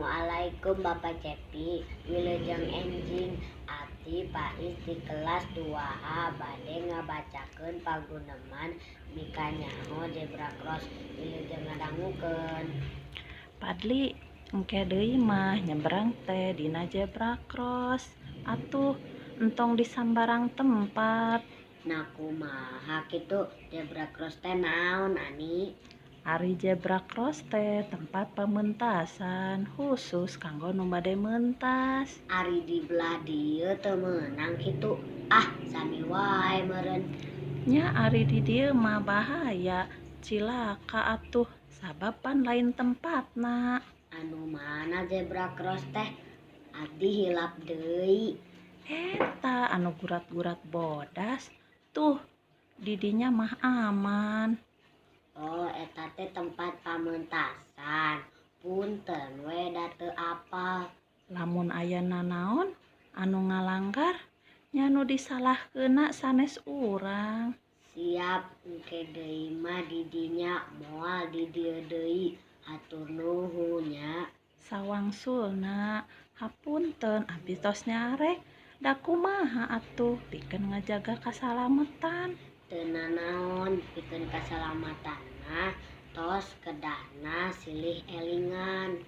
Assalamualaikum Bapak Cepi, wilujeng enjing. Abdi Paiz di kelas 2A bade ngabacakeun paguneman Mikanyaho Zebra Cross. Wilujeng ngadangukeun. Padli, engke deui mah nyebrang teh dina zebra cross atuh, entong di sambarang tempat. Nah, kumaha kitu zebra cross teh naon, Ani? Ari zebra cross teh tempat pementasan khusus kanggo nu bade mentas. Ari di belah dieu teu meunang kitu? Ah, sami wae meureun. Nya, ari di dieu mah bahaya, cilaka atuh, sabab pan lain tempatna. Anu mana zebra cross teh? Abdi hilap deui. Eta anu gurat-gurat bodas tuh, di dinya mah aman. Oh, eta teh tempat pamentasan. Punten we, da teu apal. Lamun aya nanaon anu ngalanggar nya, nu disalahkeunna sanes urang. Siap, engke deui mah di dinya, moal di dieu deui. Hatur nuhun nya. Sawangsulna. Hapunten abdi tos nyarek, da kumaha atuh, pikeun ngajaga kasalametan. Teu nanaon, pikeun kasalamatan mah tos kedahna silih elingan.